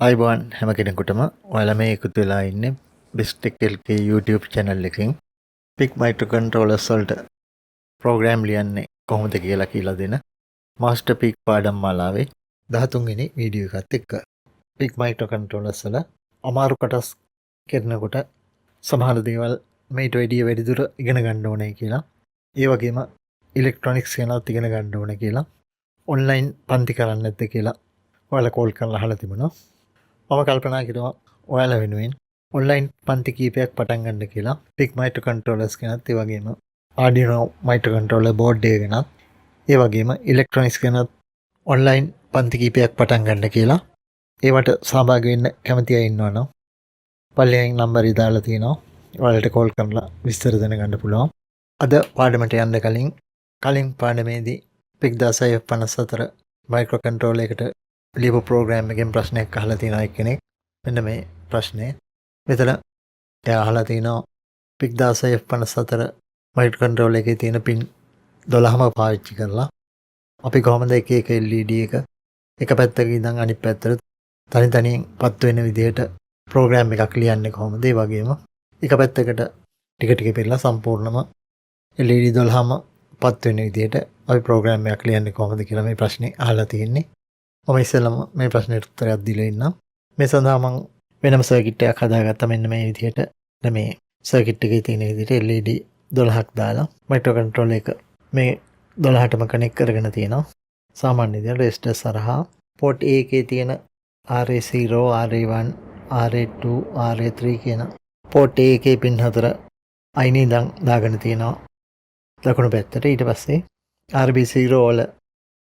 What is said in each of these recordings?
ආයුබෝවන් හැම කෙනෙකුටම. ඔයාලා මේ එකතු වෙලා ඉන්නේ Best Tech LK YouTube channel එකෙන් PIC microcontrollers වලට ප්‍රෝග්‍රෑම් ලියන්නේ කොහොමද කියලා කියලා දෙන Master PIC පාඩම් මාලාවේ 13 වෙනි වීඩියෝ එකත් එක්ක. PIC microcontrollers වල අමාරු කොටස් කරනකොට සමහර දේවල් මේට වැඩිය වැඩිදුර ඉගෙන ගන්න ඕනේ කියලා, ඒ වගේම ඉලෙක්ට්‍රොනික්ස් ගැනත් ඉගෙන ගන්න ඕනේ කියලා, ඔන්ලයින් පන්ති කරන්න නැද්ද කියලා ඔයාලා කෝල් කරලා අහලා තිබුණා. මම කල්පනා කරුවා ඔයාලා වෙනුවෙන් ඔන්ලයින් පන්ති කීපයක් පටන් ගන්න කියලා, PIC microcontrollers ගැනත්, ඒ වගේම Arduino microcontroller board එක ගැනත්, ඒ වගේම ඉලෙක්ට්‍රොනික්ස් ගැනත් ඔන්ලයින් පන්ති කීපයක් පටන් ගන්න කියලා. ඒවට සහභාගී වෙන්න කැමති අය ඉන්නවා නම් පල්ලෙහායින් නම්බරය දාලා තියෙනවා. ඔයාලට කෝල් කරලා විස්තර දැනගන්න පුළුවන්. අද පාඩමට යන්න කලින්, කලින් පාඩමේදී PIC 16F54 microcontroller එකට ලියපු ප්‍රෝග්‍රෑම් එකෙන් ප්‍රශ්නයක් අහලා තියෙනවා එක්කෙනෙක්. මෙන්න මේ ප්‍රශ්නය. මෙතන එයා අහලා තිනවා PIC 16F54 microcontroller එකේ තියෙන පින් 12ම පාවිච්චි කරලා අපි කොහොමද එක එක LED එක එක පැත්තක ඉඳන් අනිත් පැත්තට තනි තනියෙන් පත් වෙන විදිහට ප්‍රෝග්‍රෑම් එකක් ලියන්නේ කොහොමද? ඒ වගේම එක පැත්තකට ටික ටික පෙරලා සම්පූර්ණම LED 12ම පත් වෙන විදිහට අපි ප්‍රෝග්‍රෑම් එකක් ලියන්නේ කොහොමද කියලා මේ ප්‍රශ්නේ අහලා තියෙන්නේ. මම ඉස්සෙල්ලම මේ ප්‍රශ්නෙට උත්තරයක් දීලා ඉන්නම්. මේ සඳහා මම වෙනම සර්කිට් එකක් හදාගත්තා මෙන්න මේ විදිහට. මේ සර්කිට් එකේ තියෙන විදිහට LED 12ක් දාලා මයික්‍රෝකන්ට්‍රෝලර් එක මේ 12ටම කනෙක්ට් කරගෙන තියෙනවා. සාමාන්‍ය විදිහට රෙසිස්ටර්ස් හරහා පෝට් A එකේ තියෙන RA0, RA1, RA2, RA3 කියන පෝට් A එකේ පින් හතර අයිනේ ඉඳන් දාගෙන තියෙනවා දකුණු පැත්තට. ඊට පස්සේ RB0 වල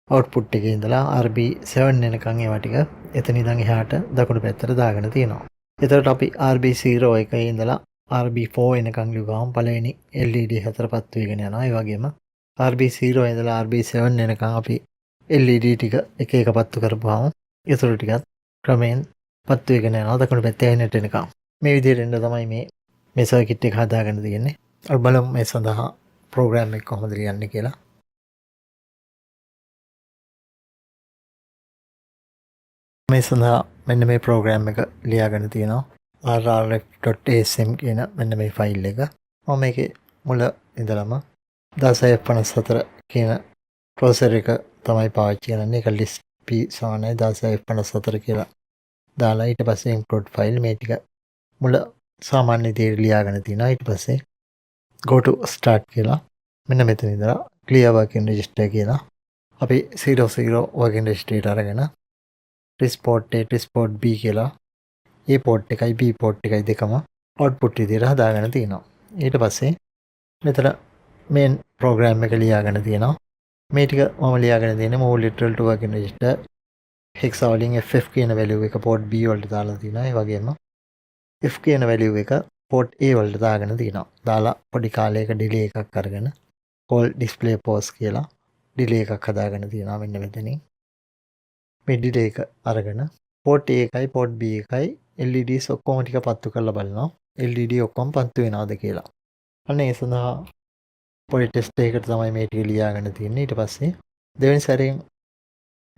අවුට්පුට් එකේ ඉඳලා RB7 එනකන් ඒවා ටික එතන ඉඳන් එහාට දකුණු පැත්තට දාගෙන තියෙනවා. එතකොට අපි RB0 එකේ ඉඳලා RB4 එනකන් ලියුවාම පළවෙනි LED හතර පත් වෙගෙන යනවා. ඒ වගේම RB0 ඉඳලා RB7 එනකන් අපි LED ටික එක එක පත්තු කරපුවාම ඉතුරු ටිකත් ක්‍රමයෙන් පත්තු වෙගෙන යනවා දකුණු පැත්තේ අයිනට එනකන්. මේ විදිහට එන්න තමයි මේ මේ සර්කිට් එක හදාගෙන තියෙන්නේ. අපි බලමු මේ සඳහා ප්‍රෝග්‍රෑම් එක කොහොමද ලියන්නේ කියලා. මේ සඳහා මෙන්න මේ ප්‍රෝග්‍රෑම් එක ලියාගෙන තියෙනවා. rrf.asm කියන මෙන්න මේ ෆයිල් එක. මම මේකේ මුල ඉඳලම 1654 කියන ප්‍රොසෙසර් එක තමයි පාවිච්චි කරන්නේ. ඒක list p සමානයි 1654 කියලා දාලා ඊට පස්සේ include file මේ ටික මුල සාමාන්‍ය විදිහට ලියාගෙන තියෙනවා. ඊට පස්සේ go to start කියලා මෙන්න මෙතන ඉඳලා clear working register කියලා අපි 00 working register එකට අරගෙන TRIS port A, TRIS port B කියලා A port එකයි B port එකයි දෙකම output විදිහට හදාගෙන තියෙනවා. ඊට පස්සේ මෙතන main program එක ලියාගෙන තියෙනවා. මේ ටික මම ලියාගෙන තියෙන්නේ move literal to working register hexa වලින් FF කියන value එක port B වලට දාලා තියෙනවා. ඒ වගේම F කියන value එක port A වලට දාගෙන තියෙනවා. දාලා පොඩි කාලයක delay එකක් අරගෙන call display pause කියලා delay එකක් හදාගෙන තියෙනවා මෙන්න මෙතනින්. මේ delay එක අරගෙන port A එකයි port B එකයි LEDs ඔක්කොම ටික පත්තු කරලා බලනවා. LED ඔක්කොම පත්තු වෙනවද කියලා. අන්න ඒ සඳහා පොඩි ටෙස්ට් එකකට තමයි මේ ටික ලියාගෙන තියෙන්නේ. ඊට පස්සේ දෙවෙනි සැරේන්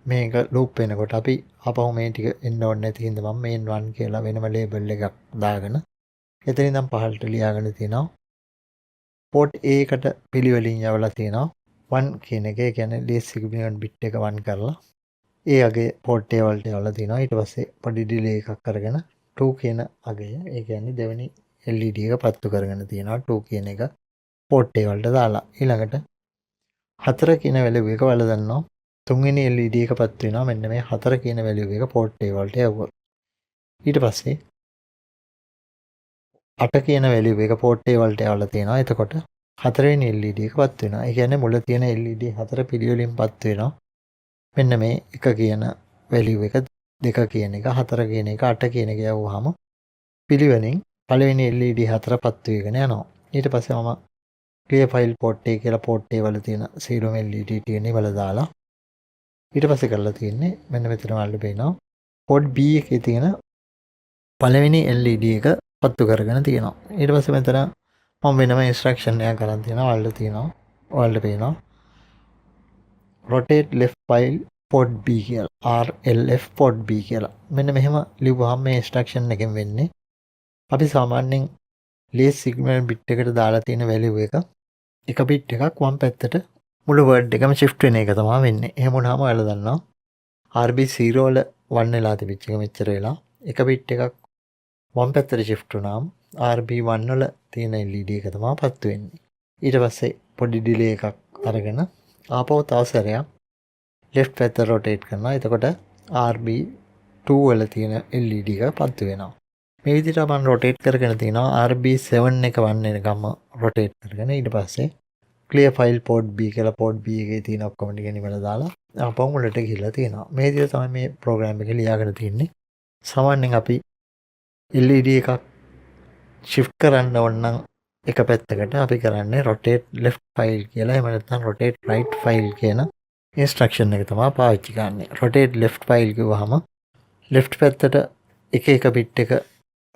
මේක ලූප් වෙනකොට අපි ආපහු මේ ටික එන්න ඕනේ නැති හින්දා මම main 1 කියලා වෙනම ලේබල් එකක් දාගෙන එතන ඉඳන් පහළට ලියාගෙන තියෙනවා. පෝට් A එකට පිළිවෙලින් යවලා තියෙනවා 1 කියන එක. ඒ කියන්නේ least significant bit එක 1 කරලා ඒ අගේ පෝට් A වලට යවලා තියෙනවා. ඊට පස්සේ පොඩි ඩිලේ එකක් අරගෙන 2 කියන අගය, ඒ කියන්නේ දෙවෙනි LED එක පත්තු කරගෙන තියෙනවා 2 කියන එක පෝට් A වලට දාලා. ඊළඟට 4 කියන වැලියු එක වල දන්නවා තුන්වෙනි LED එක පත්තු වෙනවා මෙන්න මේ 4 කියන වැලියු එක පෝට් A වලට යවුවොත්. ඊට පස්සේ 8 කියන වැලියු එක පෝට් A වලට යවලා තියෙනවා. එතකොට හතරවෙනි LED එක පත්තු වෙනවා. ඒ කියන්නේ මුල තියෙන LED හතර පිළිවෙලින් පත්තු වෙනවා. මෙන්න මේ 1 කියන වැලියු එක, 2 කියන එක, 4 කියන එක, 8 කියන එක යවුවාම පිළිවෙලින් පළවෙනි LED හතර පත්තු වෙගෙන යනවා. ඊට පස්සේ මම clear file port A කියලා port A වල තියෙන සියලුම LED ටික නිවල දාලා ඊට පස්සේ කරලා තියෙන්නේ මෙන්න මෙතන වල පේනවා port B එකේ තියෙන පළවෙනි LED එක පත්තු කරගෙන තියෙනවා. ඊට පස්සේ මෙතන මම වෙනම ඉන්ස්ට්‍රක්ෂන් එකක් අරන් තියෙනවා. ඔයාලට තියෙනවා. ඔයාලට පේනවා rotate left file Port B කියලා, RLF port B කියලා. මෙන්න මෙහෙම ලිව්වහම මේ ඉන්ස්ට්‍රක්ෂන් එකෙන් වෙන්නේ අපි සාමාන්‍යයෙන් ලීස්ට් සිග්නිෆිකන්ට් බිට් එකට දාලා තියෙන වැලියු එක එක බිට් එකක් වම් පැත්තට මුළු වර්ඩ් එකම ෂිෆ්ට් වෙන එක තමයි වෙන්නේ. එහෙම වුණාම ඔයාලා දන්නවා RB0 වල 1 වෙලා තිබිච්ච එක මෙච්චර වෙලා එක බිට් එකක් වම් පැත්තට ෂිෆ්ට් වුණාම RB1 වල තියෙන LED එක තමයි පත්තු වෙන්නේ. ඊට පස්සේ පොඩි ඩිලේ එකක් අරගෙන ආපහු තව සැරයක් ලෙෆ්ට් පැත්ත රොටේට් කරනවා. එතකොට RB2 වල තියෙන LED එක පත්තු වෙනවා. මේ විදිහට මම රොටේට් කරගෙන තිනවා RB7 එක 1 වෙනකම්ම රොටේට් කරගෙන ඊට පස්සේ ක්ලියර් ෆයිල් පෝට් B කියලා පෝට් B එකේ තියෙන ඔක්කොම ටික නිවලා දාලා ආපහු මුලට ගිහිල්ලා තියෙනවා. මේ විදිහට තමයි මේ ප්‍රෝග්‍රෑම් එක ලියාගෙන තියෙන්නේ. සාමාන්‍යයෙන් අපි LED එකක් ෂිෆ්ට් කරන්න ඕන නම් එක පැත්තකට අපි කරන්නේ rotate left file කියලා, එහෙම නැත්නම් rotate right file කියන ඉන්ස්ට්‍රක්ෂන් එක තමයි පාවිච්චි කරන්නේ. Rotate left file කිව්වහම left පැත්තට එක එක බිට් එක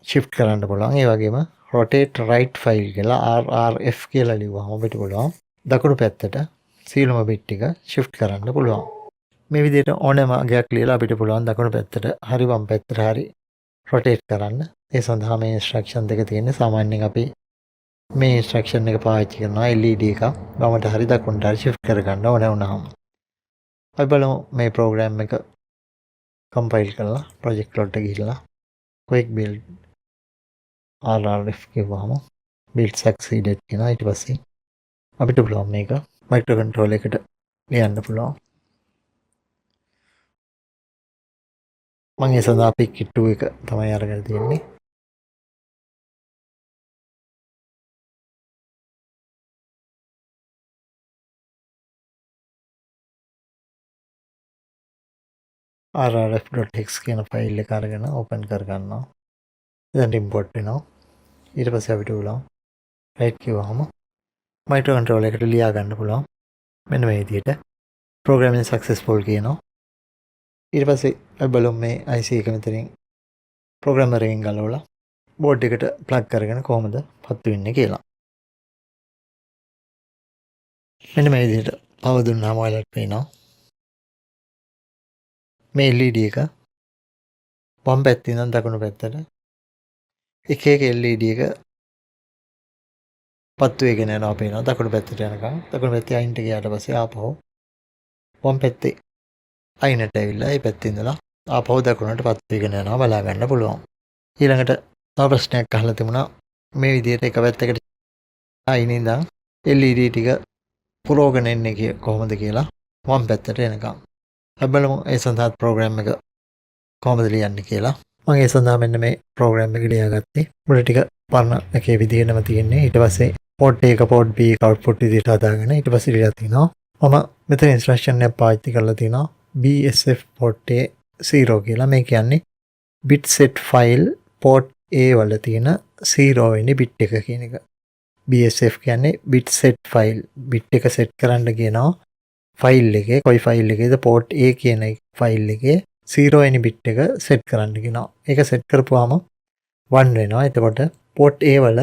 ෂිෆ්ට් කරන්න පුළුවන්. ඒ වගේම rotate right file කියලා RRF කියලා ලිව්වහම අපිට පුළුවන් දකුණු පැත්තට සියලුම බිට් ටික ෂිෆ්ට් කරන්න පුළුවන්. මේ විදිහට ඕනෑම අගයක් ලියලා අපිට පුළුවන් දකුණු පැත්තට හරි වම් පැත්තට හරි රොටේට් කරන්න. ඒ සඳහා මේ ඉන්ස්ට්‍රක්ෂන් දෙක තියෙන්නේ. සාමාන්‍යයෙන් අපි මේ ඉන්ස්ට්‍රක්ෂන් එක පාවිච්චි කරනවා LED එකක් වමට හරි දකුණට හරි ෂිෆ්ට් කරගන්න ඕන වුණාම. අපි බලමු මේ ප්‍රෝග්‍රෑම් එක කම්පයිල් කරලා ප්‍රොජෙක්ට් වලට ගිහිල්ලා quick build RRF කිව්වහම build succeeded කියනවා. ඊට පස්සේ අපිට පුළුවන් මේක මයික්‍රෝ කන්ට්‍රෝලර් එකට ලියන්න පුළුවන්. මම ඒ සඳහා PIC 2 එක තමයි අරගෙන තියෙන්නේ. rrf.hex කියන ෆයිල් එක අරගෙන ඕපන් කරගන්නවා. දැන් ඉම්පෝට් වෙනවා. ඊට පස්සේ අපිට පුළුවන් රයිට් කිව්වහම මයික්‍රෝ කන්ට්‍රෝලර් එකට ලියා ගන්න පුළුවන්. මෙන්න මේ විදිහට ප්‍රෝග්‍රෑමින් සක්සස්ෆුල් කියනවා. ඊට පස්සේ අපි බලමු මේ IC එක මෙතනින් ප්‍රෝග්‍රෑමර් එකෙන් ගලවලා බෝඩ් එකට ප්ලග් කරගෙන කොහොමද පත්තු වෙන්නේ කියලා. මෙන්න මේ විදිහට පවර් දුන්නාම ඔයාලට පේනවා මේ LED එක වම් පැත්තේ ඉඳන් දකුණු පැත්තට එක එක LED එක පත්තු වෙගෙන යනවා පේනවා දකුණු පැත්තට යනකම්. දකුණු පැත්තේ අයින්ට ගියාට පස්සේ ආපහු වම් පැත්තේ අයිනට ඇවිල්ලා ඒ පැත්තේ ඉඳලා ආපහු දකුණට පත්තු වෙගෙන යනවා බලා ගන්න පුළුවන්. ඊළඟට තව ප්‍රශ්නයක් අහලා තිබුණා මේ විදිහට එක පැත්තකට අයින ඉඳන් LED ටික පුරවගෙන එන්නේ කොහොමද කියලා වම් පැත්තට එනකම්. අපි බලමු ඒ සඳහා ප්‍රෝග්‍රෑම් එක කොහොමද ලියන්නේ කියලා. මම ඒ සඳහා මෙන්න මේ ප්‍රෝග්‍රෑම් එක ලියාගත්තේ. මුල ටික පරණ එකේ විදිහටම තියෙන්නේ. ඊට පස්සේ පෝට් A එක පෝට් B එක අවුට්පුට් විදිහට හදාගෙන ඊට පස්සේ ලියලා තිනවා. මම මෙතන ඉන්ස්ට්‍රක්ෂන් එකක් පාවිච්චි කරලා තිනවා BSF port A 0 කියලා. මේ කියන්නේ bit set file port A වල තියෙන 0 වෙනි බිට් එක කියන එක. BSF කියන්නේ bit set file, bit එක සෙට් කරන්න කියනවා ෆයිල් එකේ, කොයි ෆයිල් එකේද, පෝට් A කියන ෆයිල් එකේ 0 වෙනි බිට් එක සෙට් කරන්න කියනවා. ඒක සෙට් කරපුවාම 1 වෙනවා. එතකොට පෝට් A වල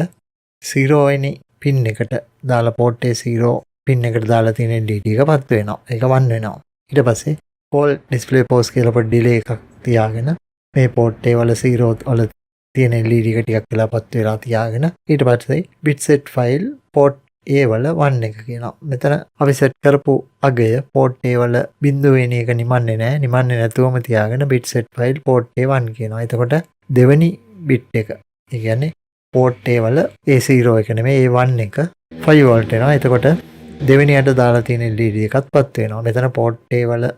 0 වෙනි පින් එකට දාලා, පෝට් A 0 පින් එකට දාලා තියෙන LED එක පත්තු වෙනවා. ඒක 1 වෙනවා. ඊට පස්සේ call display pause කියලා පොඩි ඩිලේ එකක් තියාගෙන මේ පෝට් A වල 0 වල තියෙන LED එක ටිකක් වෙලා පත්තු වෙලා තියාගෙන ඊට පස්සේ bit set file port A වල 1 එක කියනවා. මෙතන අපි සෙට් කරපු අගය පෝට් A වල බිංදුව වෙන එක නිමන්නේ නැහැ. නිමන්නේ නැතුවම තියාගෙන bit set file port A 1 කියනවා. එතකොට දෙවෙනි බිට් එක, ඒ කියන්නේ පෝට් A වල A0 එක නෙමෙයි A1 එක 5 වෝල්ට් වෙනවා. එතකොට දෙවෙනියට දාලා තියෙන LED එකත් පත් වෙනවා. මෙතන පෝට් A වල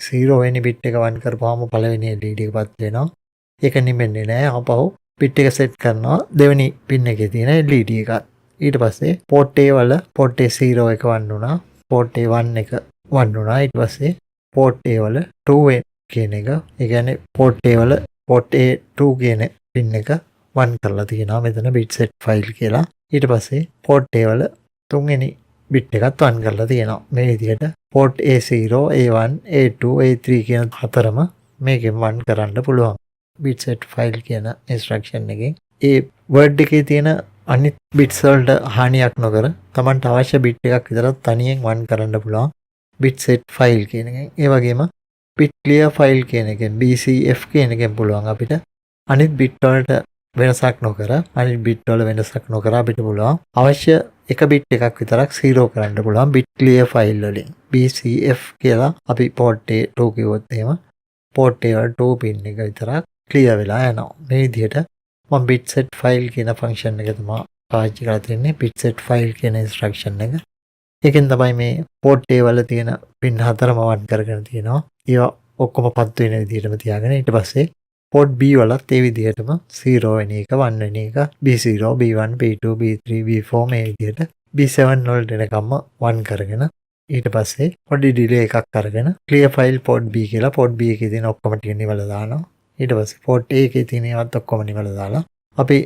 0 වෙනි බිට් එක 1 කරපුවාම පළවෙනි LED එක පත් වෙනවා. ඒක නිමෙන්නේ නෑ. ආපහු බිට් එක සෙට් කරනවා දෙවෙනි පින් එකේ තියෙන LED එකත්. ඊට පස්සේ පෝට් A වල පෝට් A0 එක 1 වුණා. පෝට් A1 එක 1 වුණා. ඊට පස්සේ පෝට් A වල 2 කියන එක, ඒ කියන්නේ පෝට් A වල පෝට් A2 කියන පින් එක 1 කරලා තියෙනවා මෙතන බිට් සෙට් ෆයිල් කියලා. ඊට පස්සේ පෝට් A වල තුන්වෙනි බිට් එකත් 1 කරලා තියෙනවා. මේ විදිහට port A0, A1, A2, A3 කියන හතරම මේකෙන් 1 කරන්න පුළුවන්. බිට් සෙට් ෆයිල් කියන ඉන්ස්ට්‍රක්ෂන් එකෙන් ඒ වර්ඩ් එකේ තියෙන අනිත් බිට්ස් වලට හානියක් නොකර තමන්ට අවශ්‍ය බිට් එකක් විතරක් තනියෙන් 1 කරන්න පුළුවන් බිට් සෙට් ෆයිල් කියන එකෙන්. ඒ වගේම බිට් ක්ලියර් ෆයිල් කියන එකෙන්, BCF කියන එකෙන් පුළුවන් අපිට අනිත් බිට් වලට වෙනසක් නොකර, අනිත් බිට් වල වෙනසක් නොකර අපිට පුළුවන් අවශ්‍ය එක බිට් එකක් විතරක් 0 කරන්න පුළුවන් බිට් ක්ලියර් ෆයිල් වලින්. BCF කියලා අපි පෝට් A2 කිව්වොත් එහෙම පෝට් A වල 2 පින් එක විතරක් ක්ලියර් වෙලා යනවා. මේ විදිහට මම බිට් සෙට් ෆයිල් කියන ෆන්ක්ෂන් එක තමයි පාවිච්චි කරලා තියෙන්නේ, බිට් සෙට් ෆයිල් කියන ඉන්ස්ට්‍රක්ෂන් එක. ඒකෙන් තමයි මේ පෝට් A වල තියෙන පින් හතරම වන් කරගෙන තියෙනවා. ඒවා ඔක්කොම පත්තු වෙන විදිහටම තියාගෙන ඊට පස්සේ පෝට් B වලත් ඒ විදිහටම 0 වෙන එක, 1 වෙන එක, B0, B1, B2, B3, B4 මේ විදිහට B7 වලට එනකම්ම 1 කරගෙන ඊට පස්සේ පොඩි ඩිලේ එකක් අරගෙන ක්ලියර් ෆයිල් පෝට් B කියලා පෝට් B එකේ තියෙන ඔක්කොම ටික නිවලා දානවා. ඊට පස්සේ පෝට් A එකේ තියෙන ඒවත් ඔක්කොම නිවලා දාලා අපි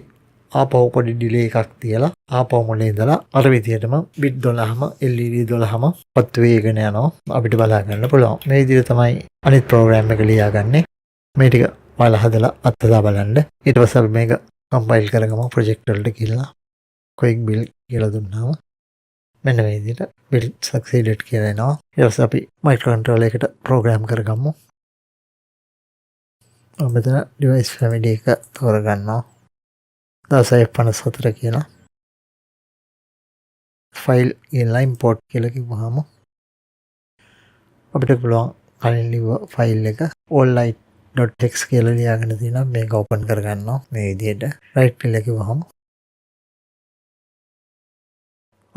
ආපහු පොඩි ඩිලේ එකක් තියලා ආපහු මුලින් ඉඳලා අර විදිහටම බිට් 12ම, LED 12ම පත්තු වෙගෙන යනවා අපිට බලා ගන්න පුළුවන්. මේ විදිහට තමයි අනිත් ප්‍රෝග්‍රෑම් එක ලියාගන්නේ. මේ ටික ඔයාලා හදලා අත්හදා බලන්න. ඊට පස්සේ අපි මේක කම්පයිල් කරගමු. ප්‍රොජෙක්ට් වලට ගිහලා quick build කියලා දුන්නාම මෙන්න මේ විදිහට build succeeded කියලා එනවා. ඊට පස්සේ අපි මයික්‍රෝ කන්ට්‍රෝලර් එකට ප්‍රෝග්‍රෑම් කරගමු. මම මෙතන ඩිවයිස් ෆැමිලි එක තෝරගන්නවා 1654 කියලා. ෆයිල් කියලා ඉම්පෝට් කියලා කිව්වහම අපිට පුළුවන් කලින් ලිව්ව ෆයිල් එක alllight.txt කියලා ලියාගෙන තියෙනවා. මේක ඕපන් කරගන්නවා මේ විදිහට. රයිට් කියලා කිව්වහම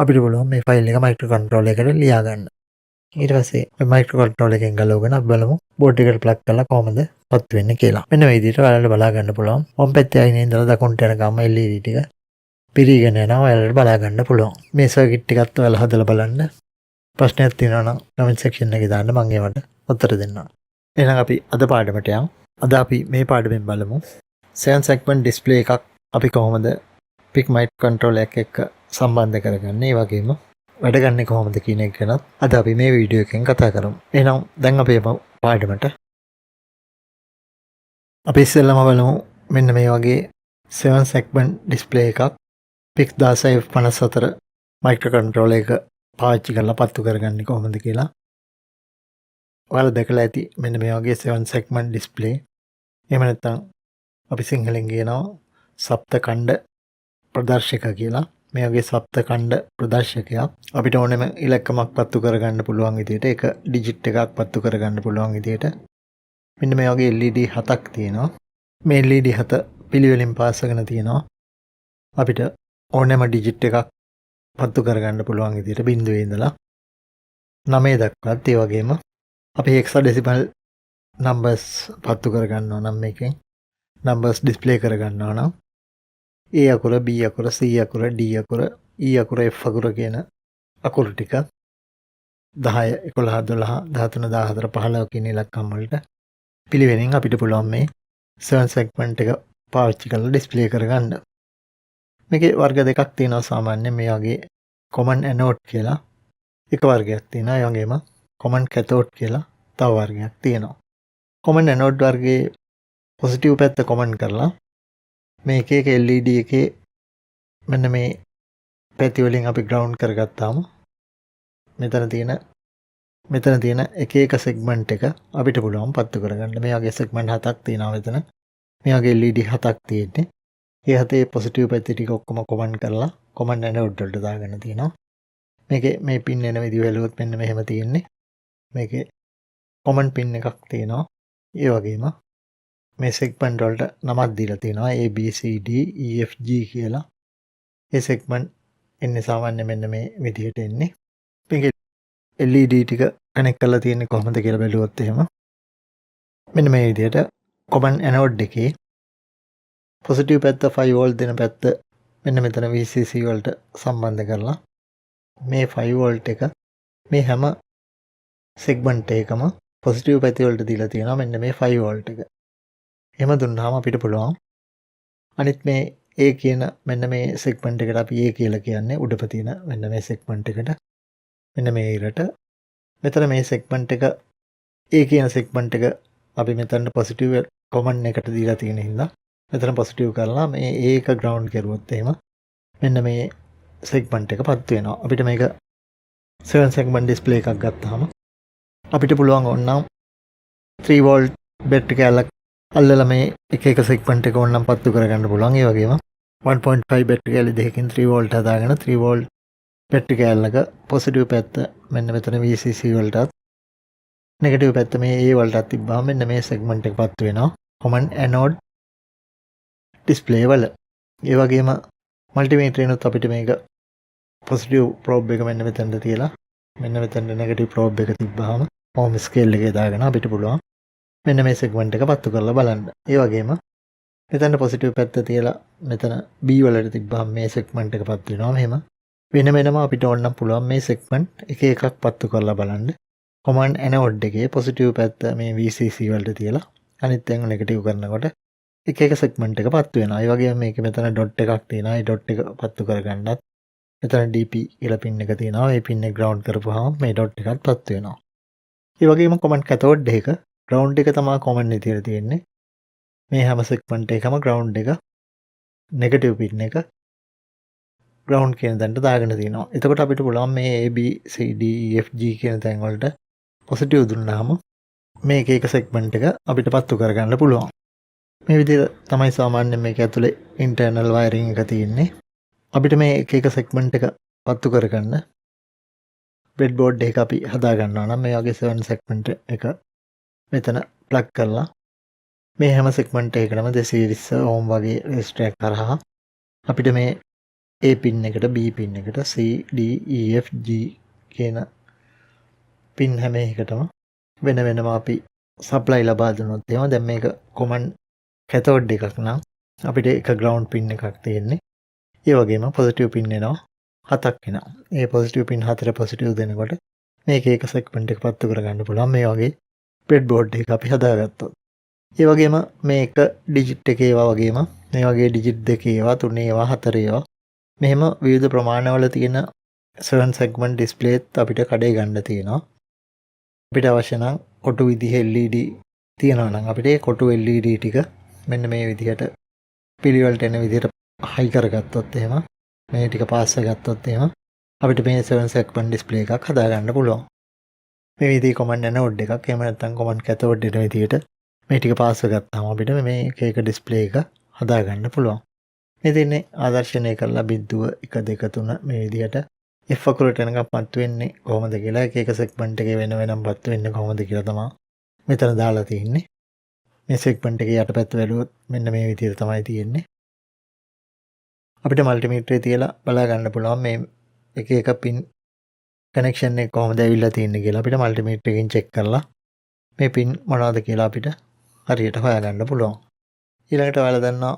අපිට පුළුවන් මේ ෆයිල් එක මයික්‍රෝ කන්ට්‍රෝලර් එකට ලියා ගන්න. ඊට පස්සේ මේ මයික්‍රෝ කන්ට්‍රෝලර් එකෙන් ගලවගෙන අපි බලමු බෝඩ් එකට ප්ලග් කරලා කොහොමද පත්තු වෙන්නේ කියලා. මෙන්න මේ විදිහට ඔයාලට බලා ගන්න පුළුවන්. වම් පැත්තේ අයිනේ ඉඳලා දකුණට යනකම් LED ටික පිරීගෙන යනවා ඔයාලට බලා ගන්න පුළුවන්. මේ සර්කිට් ටිකත් ඔයාලා හදලා බලන්න. ප්‍රශ්නයක් තියෙනවා නම් කමෙන්ට් සෙක්ෂන් එකේ දාන්න, මම ඒවට උත්තර දෙන්නම්. එහෙනම් අපි අද පාඩමට යමු. අද අපි මේ පාඩමෙන් බලමු 7 segment display එකක් අපි කොහොමද PIC microcontroller එකක් එක්ක සම්බන්ධ කරගන්නේ, ඒ වගේම වැඩ ගන්නේ කොහොමද කියන එක ගැනත් අද අපි මේ වීඩියෝ එකෙන් කතා කරමු. එහෙනම් දැන් අපි යමු පාඩමට. අපි ඉස්සෙල්ලාම බලමු මෙන්න මේ වගේ 7 segment display එකක් PIC 16F54 microcontroller එක පාවිච්චි කරලා පත්තු කරගන්නේ කොහොමද කියලා. ඔයාලා දැකලා ඇති මෙන්න මේ වගේ 7 segment display. එහෙම නැත්නම් අපි සිංහලෙන් කියනවා සප්ත ඛණ්ඩ ප්‍රදර්ශක කියලා. මේ වගේ සප්ත ඛණ්ඩ ප්‍රදර්ශකයක් අපිට ඕනෙම ඉලක්කමක් පත්තු කරගන්න පුළුවන් විදිහට, එක ඩිජිට් එකක් පත්තු කරගන්න පුළුවන් විදිහට මෙන්න මේ වගේ LED හතක් තියෙනවා. මේ LED හත පිළිවෙලින් පාසගෙන තියෙනවා. අපිට ඕනෑම ඩිජිට් එකක් පත්තු කරගන්න පුළුවන් විදිහට බිංදුවේ ඉඳලා 9 දක්වාත්. ඒ වගේම අපි හෙක්සාඩෙසිමල් නම්බර්ස් පත්තු කරගන්නවා නම්, මේකෙන් නම්බර්ස් ඩිස්ප්ලේ කරගන්නවා නම්, A අකුර, B අකුර, C අකුර, D අකුර, E අකුර, F අකුර කියන අකුරු ටික 10, 11, 12, 13, 14, 15 කියන ඉලක්කම් වලට පිළිවෙලින් අපිට පුළුවන් මේ 7 සෙග්මන්ට් එක පාවිච්චි කරලා ඩිස්ප්ලේ කරගන්න. මේකේ වර්ග දෙකක් තියෙනවා සාමාන්‍යයෙන්. මේ වගේ කොමන් ඇනෝඩ් කියලා එක වර්ගයක් තියෙනවා. ඒ වගේම කොමන් කැතෝඩ් කියලා තව වර්ගයක් තියෙනවා. කොමන් ඇනෝඩ් වර්ගයේ පොසිටිව් පැත්ත කොමන් කරලා මේ එක එක LED එකේ මෙන්න මේ පැති වලින් අපි ග්‍රවුන්ඩ් කරගත්තාම මෙතන තියෙන එක එක සෙග්මන්ට් එක අපිට පුළුවන් පත්තු කරගන්න. මේ වගේ සෙග්මන්ට් හතක් තියෙනවා මෙතන. මේ වගේ LED හතක් තියෙන්නේ. ඒ හතේ පොසිටිව් පැති ටික ඔක්කොම කොමන් කරලා කොමන් ඇනෝඩ් වලට දාගෙන තියෙනවා. මේකේ මේ පින් එන විදිහ බැලුවොත් මෙන්න මෙහෙම තියෙන්නේ. මේකේ කොමන් පින් එකක් තියෙනවා. ඒ වගේම මේ සෙග්මන්ට් වලට නමක් දීලා තියෙනවා A, B, C, D, E, F, G කියලා. ඒ සෙග්මන්ට් එන්නේ සාමාන්‍ය මෙන්න මේ විදිහට එන්නේ. මේකේ LED ටික කනෙක්ට් කරලා තියෙන්නේ කොහොමද කියලා බැලුවොත් එහෙම මෙන්න මේ විදිහට කොමන් ඇනෝඩ් එකේ පොසිටිව් පැත්ත, 5 වෝල්ට් දෙන පැත්ත මෙන්න මෙතන VCC වලට සම්බන්ධ කරලා මේ 5 වෝල්ට් එක මේ හැම සෙග්මන්ට් එකකම පොසිටිව් පැති වලට දීලා තියෙනවා මෙන්න මේ 5 වෝල්ට් එක. එහෙම දුන්නාම අපිට පුළුවන් අනිත් මේ A කියන මෙන්න මේ සෙග්මන්ට් එකට, අපි A කියලා කියන්නේ උඩම තියෙන මෙන්න මේ සෙග්මන්ට් එකට, මෙන්න මේ ඉරට, මෙතන මේ සෙග්මන්ට් එක, A කියන සෙග්මන්ට් එක අපි මෙතනට පොසිටිව් කොමන් එකට දීලා තියෙන හින්දා මෙතන පොසිටිව් කරලා මේ A එක ග්‍රවුන්ඩ් කරුවොත් එහෙම මෙන්න මේ සෙග්මන්ට් එක පත්තු වෙනවා. අපිට මේක 7 සෙග්මන්ට් ඩිස්ප්ලේ එකක් ගත්තාම අපිට පුළුවන් ඕනනම් 3 වෝල්ට් බැටරි කෑල්ලක් අල්ලලා මේ එක එක සෙග්මන්ට් එක ඕනනම් පත්තු කරගන්න පුළුවන්. ඒ වගේම 1.5 බැටරි කෑලි දෙකකින් 3 වෝල්ට් හදාගෙන 3 වෝල්ට් බැටරි කෑල්ලක පොසිටිව් පැත්ත මෙන්න මෙතන VCC වලටත්, නෙගටිව් පැත්ත මේ A වලටත් තිබ්බාම මෙන්න මේ සෙග්මන්ට් එක පත්තු වෙනවා කොමන් ඇනෝඩ් ඩිස්ප්ලේ වල. ඒ වගේම මල්ටිමීටරේනුත් අපිට මේක පොසිටිව් ප්‍රෝබ් එක මෙන්න මෙතනට තියලා, මෙන්න මෙතනට නෙගටිව් ප්‍රෝබ් එක තිබ්බහම ඕම් ස්කේල් එකේ දාගෙන අපිට පුළුවන් මෙන්න මේ සෙග්මන්ට් එක පත්තු කරලා බලන්න. ඒ වගේම මෙතන පොසිටිව් පැත්ත තියලා මෙතන B වලට තිබ්බහම මේ සෙග්මන්ට් එක පත්තු වෙනවා. මෙහෙම වෙන වෙනම අපිට ඕන නම් පුළුවන් මේ සෙග්මන්ට් එක එකක් පත්තු කරලා බලන්න. කොමන් ඇනෝඩ් එකේ පොසිටිව් පැත්ත මේ VCC වලට තියලා අනිත් තැන් නෙගටිව් කරනකොට එක එක සෙග්මන්ට් එක පත්තු වෙනවා. ඒ වගේම මේකේ මෙතන ඩොට් එකක් තියෙනවා. ඒ ඩොට් එක පත්තු කරගන්නත් මෙතන DP කියලා පින් එක තියෙනවා. ඒ පින් එක ග්‍රවුන්ඩ් කරපුවාම මේ ඩොට් එකත් පත්තු වෙනවා. ඒ වගේම කොමන් කැතෝඩ් එක ග්‍රවුන්ඩ් එක තමයි කොමන් විදියට තියෙන්නේ. මේ හැම සෙග්මන්ට් එකම ග්‍රවුන්ඩ් එක, නෙගටිව් පින් එක ග්‍රවුන්ඩ් කියන තැනට දාගෙන තියෙනවා. එතකොට අපිට පුළුවන් මේ A, B, C, D, E, F, G කියන තැන් වලට පොසිටිව් දුන්නාම මේ එක එක සෙග්මන්ට් එක අපිට පත්තු කරගන්න පුළුවන්. මේ විදිහට තමයි සාමාන්‍යයෙන් මේක ඇතුලේ ඉන්ටර්නල් වයරින් එක තියෙන්නේ. අපිට මේ එක එක සෙග්මන්ට් එක පත්තු කරගන්න බ්‍රෙඩ් බෝඩ් එක අපි හදා ගන්නවා නම්, මේ වගේ 7 සෙග්මන්ට් එක මෙතන ප්ලග් කරලා මේ හැම සෙග්මන්ට් එකකටම 220 ඕම් වගේ රෙසිස්ටර් එකක් හරහා අපිට මේ A පින් එකට, B පින් එකට, C, D, E, F, G කියන පින් හැම එකටම වෙන වෙනම අපි සප්ලයි ලබා දුන්නොත් එහෙම, දැන් මේක කොමන් කැතෝඩ් එකක් නම් අපිට එක ග්‍රවුන්ඩ් පින් එකක් තියෙන්නේ. ඒ වගේම පොසිටිව් පින් එනවා හතක් එනවා. ඒ පොසිටිව් පින් හතර පොසිටිව් දෙනකොට මේක එක සෙග්මන්ට් එක පත්තු කරගන්න පුළුවන් මේ වගේ බ්‍රෙඩ් බෝඩ් එක අපි හදාගත්තොත්. ඒ වගේම මේ එක ඩිජිට් එකේ ඒවා වගේම මේ වගේ ඩිජිට් දෙකේ ඒවා, තුනේ ඒවා, හතරේ ඒවා, මෙහෙම විවිධ ප්‍රමාණවල තියෙන 7 සෙග්මන්ට් ඩිස්ප්ලේත් අපිට කඩේ ගන්න තියෙනවා. අපිට අවශ්‍ය නම් කොටු විදිහේ LED තියෙනවා නම්, අපිට ඒ කොටු LED ටික මෙන්න මේ විදිහට පිළිවෙලට එන විදිහට හයි කරගත්තොත් එහෙම, මේ ටික පාස්ස ගත්තොත් එහෙම, අපිට මේ 7 සෙග්මන්ට් ඩිස්ප්ලේ එකක් හදාගන්න පුළුවන්. මේ විදිහේ කොමන් ඇනෝඩ් එකක් එහෙම නැත්නම් කොමන් කැතෝඩ් එන විදිහට මේ ටික පාස්ස ගත්තාම අපිට මේ එක එක ඩිස්ප්ලේ එක හදාගන්න පුළුවන්. මේ තියෙන්නේ ආදර්ශනය කරලා බිඳුව, 1, 2, 3 මේ විදිහට F අකුරට එනකම් පත්තු වෙන්නේ කොහොමද කියලා, එක එක සෙග්මන්ට් එකේ වෙන වෙනම පත්තු වෙන්නේ කොහොමද කියලා තමයි මෙතන දාලා තියෙන්නේ. මේ සෙග්මන්ට් එකේ යටපැත්ත බැලුවොත් මෙන්න මේ විදිහට තමයි තියෙන්නේ. අපිට මල්ටිමීටරේ තියලා බලා ගන්න පුළුවන් මේ එක එක පින් කනෙක්ෂන් එක කොහොමද ඇවිල්ලා තියෙන්නේ කියලා. අපිට මල්ටිමීටර් එකෙන් චෙක් කරලා මේ පින් මොනවද කියලා අපිට හරියට හොයාගන්න පුළුවන්. ඊළඟට ඔයාලා දන්නවා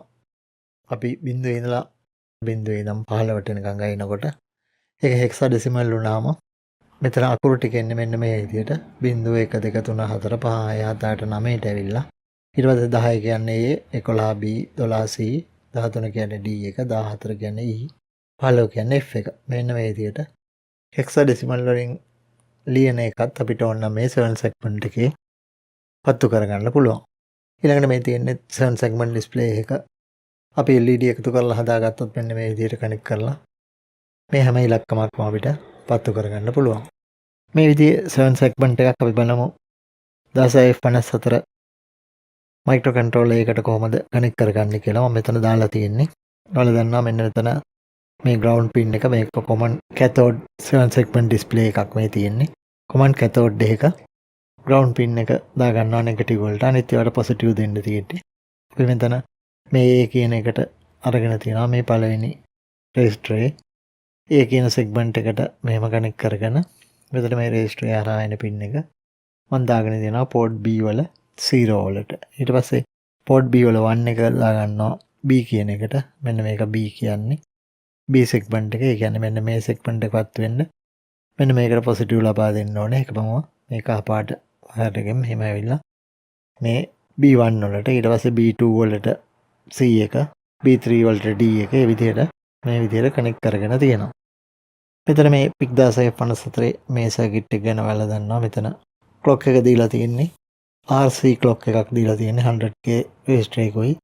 අපි බිඳුවේ ඉඳලා බිඳුවේ ඉඳන් 15ට එනකන් ගිනකොට ඒක හෙක්සාඩෙසිමල් වුණාම මෙතන අකුරු ටික එන්නේ මෙන්න මේ විදිහට 0, 1, 2, 3, 4, 5, 6, 7, 8, 9ට ඇවිල්ලා. ඊට පස්සේ 10 කියන්නේ A, 11 B, 12 C, 13 කියන්නේ D එක, 14 කියන්නේ E, 15 කියන්නේ F එක. මෙන්න මේ විදිහට හෙක්සාඩෙසිමල් වලින් ලියන එකත් අපිට ඕන නම් මේ 7 සෙග්මන්ට් එකේ පත්තු කරගන්න පුළුවන්. ඊළඟට මේ තියෙන්නේ 7 සෙග්මන්ට් ඩිස්ප්ලේ එක. අපි LED එකතු කරලා හදාගත්තොත් මෙන්න මේ විදිහට කනෙක්ට් කරලා මේ හැම ඉලක්කමක්ම අපිට පත්තු කරගන්න පුළුවන්. මේ විදිහේ 7 සෙග්මන්ට් එකක් අපි බලමු 16F54 micro controller එකට කොහොමද කනෙක්ට් කරගන්නේ කියලා මම මෙතන දාලා තියෙන්නේ. ඔයාලා දන්නවා මෙන්න මෙතන මේ ග්‍රවුන්ඩ් පින් එක, මේක කොමන් කැතෝඩ් 7 සෙග්මන්ට් ඩිස්ප්ලේ එකක් මේ තියෙන්නේ. කොමන් කැතෝඩ් එක ග්‍රවුන්ඩ් පින් එක දාගන්නවා නෙගටිව් වලට, අනිත් ඒවාට පොසිටිව් දෙන්න තියෙන්නේ. අපි මෙතන මේ A කියන එකට අරගෙන තියෙනවා මේ පළවෙනි රෙජිස්ටරේ. A කියන සෙග්මන්ට් එකට මෙහෙම කනෙක්ට් කරගෙන මෙතන මේ රෙජිස්ටරේ හරහා එන පින් එක මම දාගෙන තියෙනවා පෝට් B වල 0 වලට. ඊට පස්සේ පෝට් B වල 1 එක දාගන්නවා B කියන එකට. මෙන්න මේක B කියන්නේ B segment එක. ඒ කියන්නේ මෙන්න මේ සෙග්මන්ට් එකවත් වෙන්න මෙන්න මේකට පොසිටිව් ලබා දෙන්න ඕනේ. ඒක මම මේ කහ පාට වයර් එකෙන් මෙහෙම ඇවිල්ලා මේ B1 වලට, ඊට පස්සේ B2 වලට C එක, B3 වලට D එක, ඒ විදිහට මේ විදිහට කනෙක්ට් කරගෙන තියෙනවා. මෙතන මේ PIC 1654 මේ සර්කිට් එක ගැන ඔයාලා දන්නවා. මෙතන ක්ලොක් එක දීලා තියෙන්නේ, RC clock එකක් දීලා තියෙන්නේ 100K රෙජිස්ටර් එකකුයි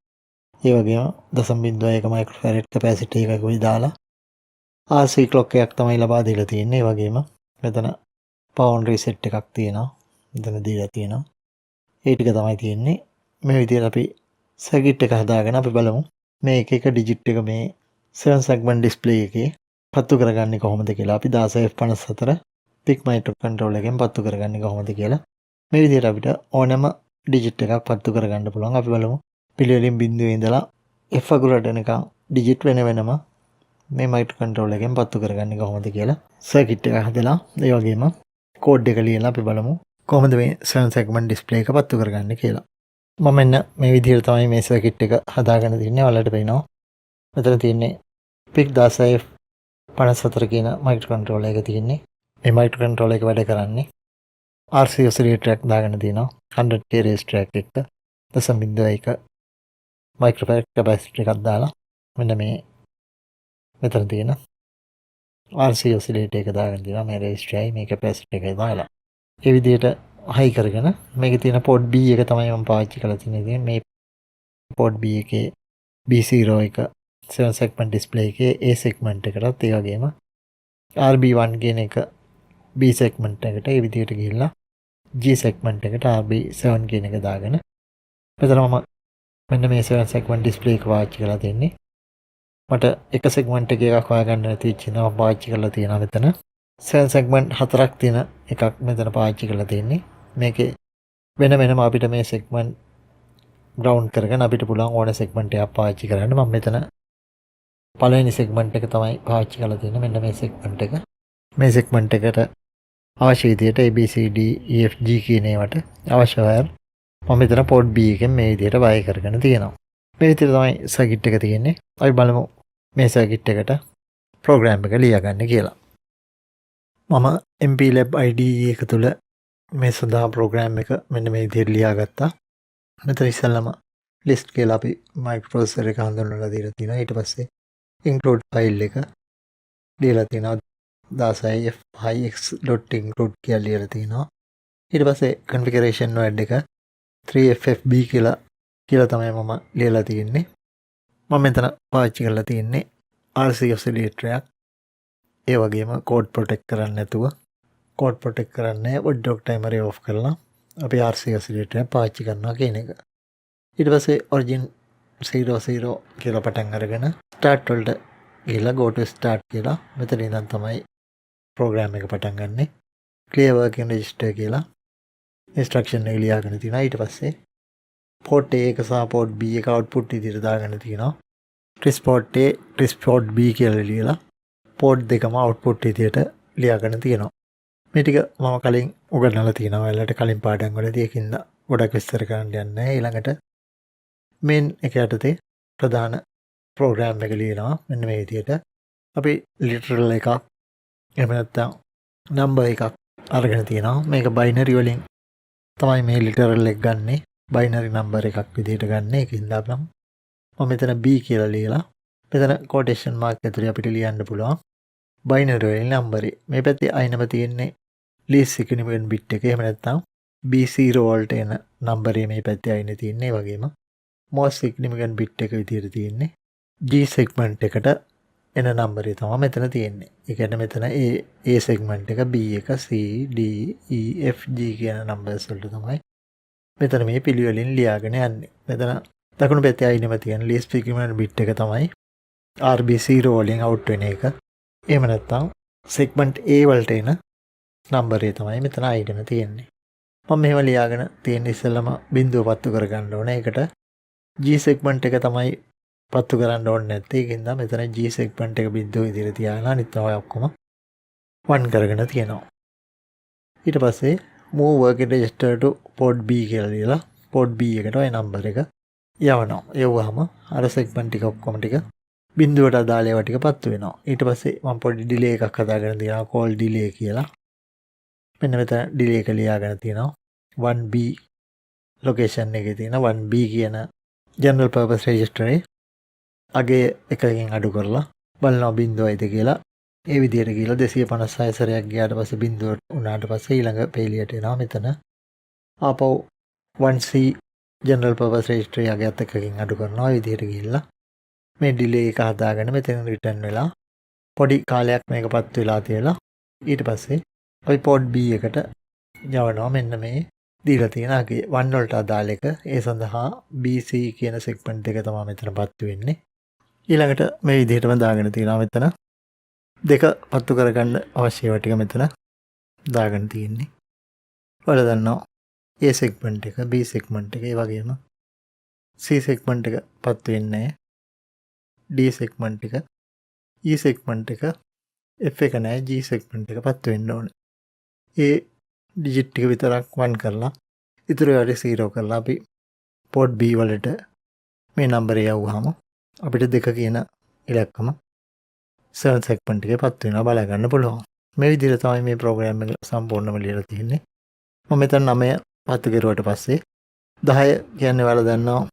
ඒ වගේම 0.1 මයික්‍රෝෆැරඩ් කැපැසිටර් එකකුයි දාලා RC clock එකක් තමයි ලබා දීලා තියෙන්නේ. ඒ වගේම මෙතන පවර් ඔන් රීසෙට් එකක් තියෙනවා. මෙතන දීලා තියෙනවා. ඒ ටික තමයි තියෙන්නේ. මේ විදිහට අපි සර්කිට් එක හදාගෙන අපි බලමු මේ එක එක ඩිජිට් එක මේ 7 සෙග්මන්ට් ඩිස්ප්ලේ එකේ පත්තු කරගන්නේ කොහොමද කියලා, අපි 16F54 පික් මයික්‍රෝ කන්ට්‍රෝලර් එකෙන් පත්තු කරගන්නේ කොහොමද කියලා. මේ විදිහට අපිට ඕනෑම ඩිජිට් එකක් පත්තු කරගන්න පුළුවන්. අපි බලමු පිළිවෙලින් බිඳුවේ ඉඳලා F අකුරට එනකන් ඩිජිට් වෙන වෙනම මේ මයික්‍රෝ කන්ට්‍රෝලර් එකෙන් පත්තු කරගන්නේ කොහොමද කියලා සර්කිට් එක හදලා, ඒ වගේම කෝඩ් එක ලියලා අපි බලමු කොහොමද මේ 7 සෙග්මන්ට් ඩිස්ප්ලේ එක පත්තු කරගන්නේ කියලා. මම මෙන්න මේ විදිහට තමයි මේ සර්කිට් එක හදාගෙන තින්නේ. ඔයාලට පේනවා මෙතන තියෙන්නේ PIC 16F54 කියන මයික්‍රෝ කන්ට්‍රෝලර් එක තියෙන්නේ. මේ මයික්‍රෝ කන්ට්‍රෝලර් එක වැඩ කරන්නේ RC ඔසිලේටර් එකක් දාගෙන තියෙනවා, 100K resistor එකක් එක්ක 0.1 මයික්‍රෝෆැරඩ් කැපැසිටර් එකක් දාලා. මෙන්න මේ මෙතන තියෙන RC ඔසිලේටර් එක දාගෙන තියෙනවා, මේ රෙසිස්ටර් එකයි මේ කැපැසිටර් එකයි දාලා. ඒ විදිහට හයි කරගෙන මේකේ තියෙන පෝට් B එක තමයි මම පාවිච්චි කරලා තියෙන්නේ. ඉතින් මේ පෝට් B එකේ B0 එක 7 සෙග්මන්ට් ඩිස්ප්ලේ එකේ A segment එකටත්, ඒ වගේම RB1 කියන එක B segment එකට, ඒ විදිහට ගිහිල්ලා G segment එකට RB7 කියන එක දාගෙන මෙතන මම මෙන්න මේ 7 සෙග්මන්ට් ඩිස්ප්ලේ එක පාවිච්චි කරලා තියෙන්නේ. මට එක සෙග්මන්ට් එකේ එකක් හොයාගන්න නැති වෙච්ච නිසා මම පාවිච්චි කරලා තියෙනවා මෙතන 7 සෙග්මන්ට් හතරක් තියෙන එකක් මෙතන පාවිච්චි කරලා තියෙන්නේ. මේකේ වෙන වෙනම අපිට මේ සෙග්මන්ට් ග්‍රවුන්ඩ් කරගෙන අපිට පුළුවන් ඕන සෙග්මන්ට් එකක් පාවිච්චි කරන්න. මම මෙතන පළවෙනි සෙග්මන්ට් එක තමයි පාවිච්චි කරලා තියෙන්නේ, මෙන්න මේ සෙග්මන්ට් එක. මේ සෙග්මන්ට් එකට අවශ්‍ය විදිහට A, B, C, D, E, F, G කියන ඒවාට අවශ්‍ය වයර් මම මෙතන පෝට් B එකෙන් මේ විදිහට වයර් කරගෙන තියෙනවා. මේ විදිහට තමයි සර්කිට් එක තියෙන්නේ. අපි බලමු මේ සර්කිට් එකට ප්‍රෝග්‍රෑම් එක ලියාගන්න කියලා. මම MPLAB IDE එක තුල මේ සඳහා ප්‍රෝග්‍රෑම් එක මෙන්න මේ විදිහට ලියාගත්තා. මෙතන ඉස්සෙල්ලම ලිස්ට් කියලා අපි මයික්‍රෝප්‍රොසෙසර් එක හඳුන්වලා දීලා තියෙනවා. ඊට පස්සේ ඉන්ක්ලූඩ් ෆයිල් එක ලියලා තියෙනවා. 16F5x.include කියලා ලියලා තියෙනවා. ඊට පස්සේ කන්ෆිගරේෂන් වර්ඩ් එක 3FFB කියලා කියලා තමයි මම ලියලා තියෙන්නේ. මම මෙතන පාවිච්චි කරලා තියෙන්නේ RC ඔසිලේටර් එකක්. ඒ වගේම කෝඩ් ප්‍රොටෙක්ට් කරන්නේ නැතුව, කෝඩ් ප්‍රොටෙක්ට් කරන්නේ වොච්ඩොග් ටයිමර් එක ඔෆ් කරලා අපි RC ඔසිලේටර් එක පාවිච්චි කරනවා කියන එක. ඊට පස්සේ ඔරිජින් 00 කියලා පටන් අරගෙන ස්ටාර්ට් වලට ගිහලා go to start කියලා මෙතන ඉඳන් තමයි ප්‍රෝග්‍රෑම් එක පටන් ගන්නෙ. Clear working register කියලා ඉන්ස්ට්‍රක්ෂන් එක ලියාගෙන තියෙනවා. ඊට පස්සේ පෝට් A එක සහ පෝට් B එක අවුට්පුට් විදිහට දාගෙන තියෙනවා. TRIS port A, TRIS port B කියලා ලියලා පෝට් දෙකම අවුට්පුට් විදිහට ලියාගෙන තියෙනවා. මේ ටික මම කලින් උගන්වලා තියෙනවා ඔයාලට කලින් පාඩම් වලදී. ඒකින්ද ගොඩක් විස්තර කරන්න යන්නේ නැහැ. ඊළඟට මේන් එක යටතේ ප්‍රධාන ප්‍රෝග්‍රෑම් එක ලියනවා මෙන්න මේ විදිහට. අපි ලිටරල් එකක් එහෙම නැත්නම් නම්බර් එකක් අරගෙන තියෙනවා. මේක බයිනරි වලින් තමයි මේ ලිටරල් එක ගන්නෙ. බයිනරි නම්බර් එකක් විදිහට ගන්න. ඒකින්ද මම මෙතන B කියලා ලියලා මෙතන කෝටේෂන් මාක් ඇතුලේ අපිට ලියන්න පුළුවන් බයිනරි වලින් නම්බරේ. මේ පැත්තේ අයිනම තියෙන්නේ ලීස්ට් සිග්නිෆිකන්ට් බිට් එක. එහෙම නැත්නම් B0 වලට එන නම්බරේ මේ පැත්තේ අයිනේ තියෙන්නේ. ඒ වගේම මොස්ට් සිග්නිෆිකන්ට් බිට් එක විදිහට තියෙන්නේ G segment එකට එන නම්බරේ තමයි මෙතන තියෙන්නේ. ඒ කියන්නේ මෙතන A A segment එක, B එක, C, D, E, F, G කියන නම්බර්ස් වලට තමයි මෙතන මේ පිළිවෙලින් ලියාගෙන යන්නේ. මෙතන දකුණු පැත්තේ අයිනෙම තියෙන ලීස්ට් සිග්නිෆිකන්ට් බිට් එක තමයි RB0 වලින් අවුට් වෙන එක. එහෙම නැත්නම් සෙග්මන්ට් A වලට එන නම්බරේ තමයි මෙතන අයිනෙම තියෙන්නේ. මම මෙහෙම ලියාගෙන තියෙන ඉස්සෙල්ලම බිඳුව පත්තු කරගන්න ඕනේ. ඒකට G segment එක තමයි පත්තු කරන්න ඕනේ නැත්තේ. ඒකින්ද මෙතන G segment එක බිඳුව විදිහට තියාගෙන අනිත් ඒවා ඔක්කොම 1 කරගෙන තියෙනවා. ඊට පස්සේ move working register to port B කියලා ලියලා port B එකට ඔය නම්බර් එක යවනවා. යවුවාම අර සෙග්මන්ට් ටික ඔක්කොම ටික බිඳුවට අදාළ ඒවා ටික පත්තු වෙනවා. ඊට පස්සේ මම පොඩි ඩිලේ එකක් හදාගෙන තියෙනවා, call delay කියලා. මෙන්න මෙතන ඩිලේ එක ලියාගෙන තියෙනවා. 1B location එකේ තියෙන 1B කියන ජෙනරල් පර්පස් රෙජිස්ටර් එකේ අගේ එකකින් අඩු කරලා බලනවා බිඳුවයිද කියලා. ඒ විදිහට ගිහලා 256 සැරයක් ගියාට පස්සේ බිඳුව වුණාට පස්සේ ඊළඟ පේලියට එනවා. මෙතන ආපහු 1C general purpose registry අගයත් එකකින් අඩු කරනවා. ඒ විදිහට ගිහිල්ලා මේ ඩිලේ එක හදාගෙන මෙතන රිටර්න් වෙලා පොඩි කාලයක් මේක පත් වෙලා තියලා ඊට පස්සේ අපි පෝට් B එකට යවනවා මෙන්න මේ දීලා තියෙන අගය 1 වලට අදාළ එක. ඒ සඳහා BC කියන සෙග්මන්ට් දෙක තමයි මෙතන පත්තු වෙන්නේ. ඊළඟට මේ විදිහටම දාගෙන තියෙනවා මෙතන දෙක පත්තු කරගන්න අවශ්‍ය ඒවා ටික මෙතන දාගෙන තියෙන්නේ. ඔයාලා දන්නවා A segment එක, B segment එක, ඒ වගේම C segment එක පත්තු වෙන්නේ නැහැ. D segment එක, E segment එක, F එක නෑ, G segment එක පත්තු වෙන්න ඕනේ. ඒ ඩිජිට් ටික විතරක් 1 කරලා ඉතුරු ඒවා ටික 0 කරලා අපි පෝට් B වලට මේ නම්බරය යවුවාම අපිට දෙක කියන ඉලක්කම 7 සෙග්මන්ට් එකේ පත්තු වෙනවා බලා ගන්න පුළුවන්. මේ විදිහට තමයි මේ ප්‍රෝග්‍රෑම් එක සම්පූර්ණම ලියලා තියෙන්නේ. මම මෙතන 9 පත්තු කෙරුවට පස්සේ 10 කියන්නේ ඔයාලා දන්නවා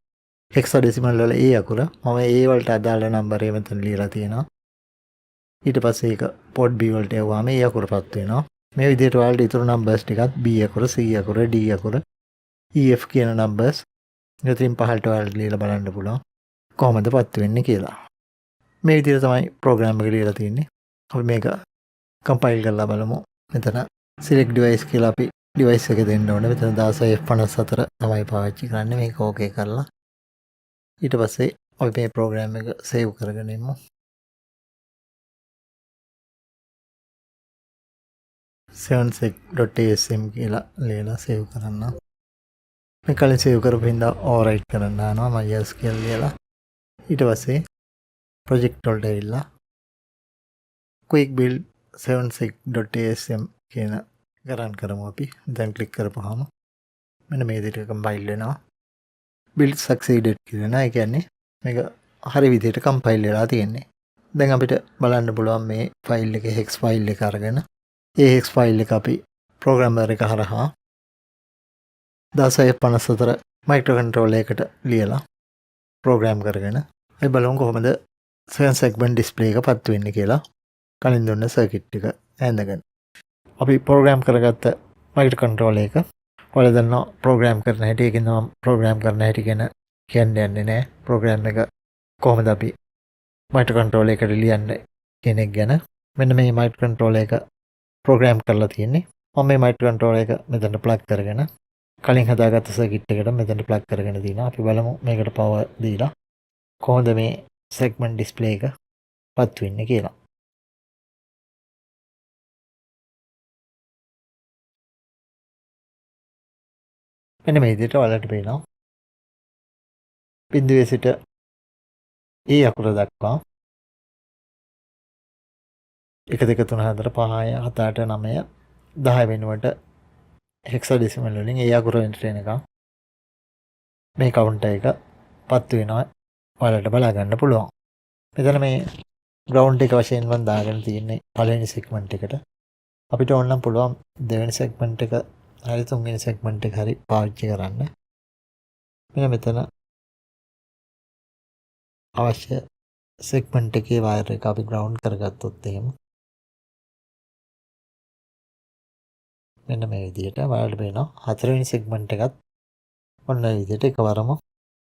හෙක්සාඩෙසිමල් වල A අකුර. මම A වලට අදාළ නම්බරය මෙතන ලියලා තියෙනවා. ඊට පස්සේ ඒක පෝට් B වලට යවුවාම A අකුර පත්තු වෙනවා. මේ විදිහට ඔයාලට ඉතුරු නම්බර්ස් ටිකත් B අකුර, C අකුර, D අකුර, E F කියන නම්බර්ස් ඉතින් පහළට ඔයාලට ලියලා බලන්න පුළුවන් කොහොමද පත්තු වෙන්නේ කියලා. මේ විදිහට තමයි ප්‍රෝග්‍රෑම් එක ලියලා තියෙන්නේ. අපි මේක කම්පයිල් කරලා බලමු. මෙතන select device කියලා අපි ඩිවයිස් එක දෙන්න ඕනේ. මෙතන 16F54 තමයි පාවිච්චි කරන්නේ. මේක ඕකේ කරලා ඊට පස්සේ අපි මේ ප්‍රෝග්‍රෑම් එක සේව් කරගෙන ඉමු. 7seg.asm කියලා ලියලා සේව් කරන්න. මේ කලින් සේව් කරපු හින්දා ඕවර්රයිට් කරන්න යනවා. මම yes කියලා ලියලා ඊට පස්සේ ප්‍රොජෙක්ට් වලට ඇවිල්ලා quick build 7seg.asm කියන එක රන් කරමු අපි. දැන් ක්ලික් කරපුවාම මෙන්න මේ විදිහට කම්පයිල් වෙනවා. build succeeded කියලා. ඒ කියන්නේ මේක හරි විදිහට කම්පයිල් වෙලා තියෙන්නේ. දැන් අපිට බලන්න පුළුවන් මේ ෆයිල් එකේ hex file එක අරගෙන ඒ hex file එක අපි ප්‍රෝග්‍රෑමර් එක හරහා 1654 මයික්‍රෝකන්ට්‍රෝලර් එකට ලියලා ප්‍රෝග්‍රෑම් කරගෙන අපි බලමු කොහොමද 7 segment display එක පත්තු වෙන්නේ කියලා කලින් දුන්න සර්කිට් එක ඈඳගෙන. අපි ප්‍රෝග්‍රෑම් කරගත්ත මයික්‍රෝකන්ට්‍රෝලර් එක ඔයාලා දන්නවා ප්‍රෝග්‍රෑම් කරන හැටි. ඒකෙන් මම ප්‍රෝග්‍රෑම් කරන හැටි ගැන කියන්න යන්නේ නෑ. ප්‍රෝග්‍රෑම් එක කොහොමද අපි මයික්‍රෝකන්ට්‍රෝලර් එකට ලියන්නේ කියන එක ගැන. මෙන්න මේ මයික්‍රෝකන්ට්‍රෝලර් එක ප්‍රෝග්‍රෑම් කරලා තියෙන්නේ. මම මේ මයික්‍රෝකන්ට්‍රෝලර් එක මෙතනට ප්ලග් කරගෙන කලින් හදාගත්ත සර්කිට් එකට මෙතනට ප්ලග් කරගෙන තියෙනවා. අපි බලමු මේකට පවර් දීලා කොහොමද මේ සෙග්මන්ට් ඩිස්ප්ලේ එක පත් වෙන්නේ කියලා. මෙන්න මේ විදිහට ඔයාලට පේනවා බිඳුවේ සිට ඒ අකුර දක්වා 1 2 3 4 5 6 7 8 9 10 වෙනුවට හෙක්සාඩෙසිමල් වලින් ඒ අකුර වෙනට එනකම් මේ කවුන්ටර් එක පත්තු වෙනවා ඔයාලට බලා ගන්න පුළුවන්. මෙතන මේ ග්‍රවුන්ඩ් එක වශයෙන් මම දාගෙන තියෙන්නේ පළවෙනි සෙග්මන්ට් එකට. අපිට ඕන නම් පුළුවන් දෙවෙනි සෙග්මන්ට් එක හරි තුන්වෙනි සෙග්මන්ට් එක හරි පාවිච්චි කරන්න. මෙන්න මෙතන අවශ්‍ය සෙග්මන්ට් එකේ වයර් එක අපි ග්‍රවුන්ඩ් කරගත්තොත් එහෙම මෙන්න මේ විදිහට ඔයාලට පේනවා හතරවෙනි සෙග්මන්ට් එකත් ඔන්න ඔය විදිහට එකවරම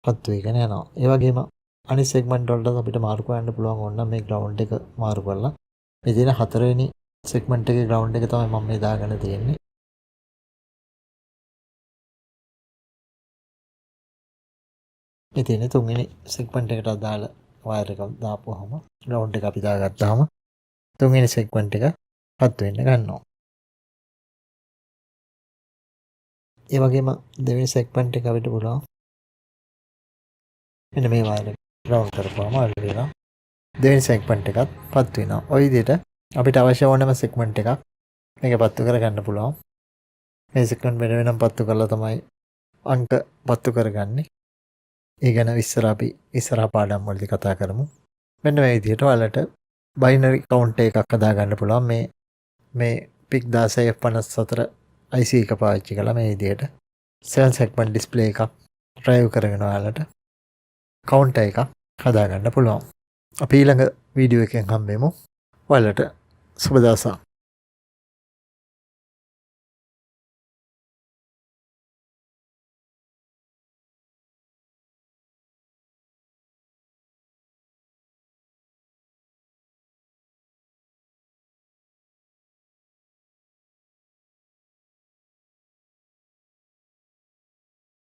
පත්තු වෙගෙන යනවා. ඒ වගේම අනිත් සෙග්මන්ට් වලටත් අපිට මාරු කරන්න පුළුවන් ඕන නම් මේ ග්‍රවුන්ඩ් එක මාරු කරලා මේ තියෙන හතරවෙනි සෙග්මන්ට් එකේ ග්‍රවුන්ඩ් එක තමයි මම මේ දාගෙන තියෙන්නේ. මේ තියෙන තුන්වෙනි සෙග්මන්ට් එකට අදාළ වයර් එක දාපුවාම ග්‍රවුන්ඩ් එක අපි දාගත්තාම තුන්වෙනි සෙග්මන්ට් එක පත්තු වෙන්න ගන්නවා. ඒ වගේම දෙවෙනි සෙග්මන්ට් එක අපිට පුළුවන් මෙන්න මේ වයර් එක ග්‍රවුන්ඩ් කරපුවාම ඔයාලට පේනවා දෙවෙනි සෙග්මන්ට් එකත් පත්තු වෙනවා. ඔය විදිහට අපිට අවශ්‍ය ඕනෑම සෙග්මන්ට් එකක් මේක පත්තු කරගන්න පුළුවන්. මේ සෙග්මන්ට් වෙන වෙනම පත්තු කරලා තමයි අංක පත්තු කරගන්නේ. ඒ ගැන විස්තර අපි ඉස්සරහ පාඩම් වලදී කතා කරමු. මෙන්න මේ විදිහට ඔයාලට බයිනරි කවුන්ටර් එකක් හදාගන්න පුළුවන්. මේ PIC 16F54 IC එක පාවිච්චි කරලා මේ විදිහට 7 segment display එකක් ඩ්‍රයිව් කරගෙන ඔයාලට කවුන්ටර් එකක් හදාගන්න පුළුවන්. අපි ඊළඟ වීඩියෝ එකෙන් හම්බෙමු. ඔයාලට සුබ දවසක්.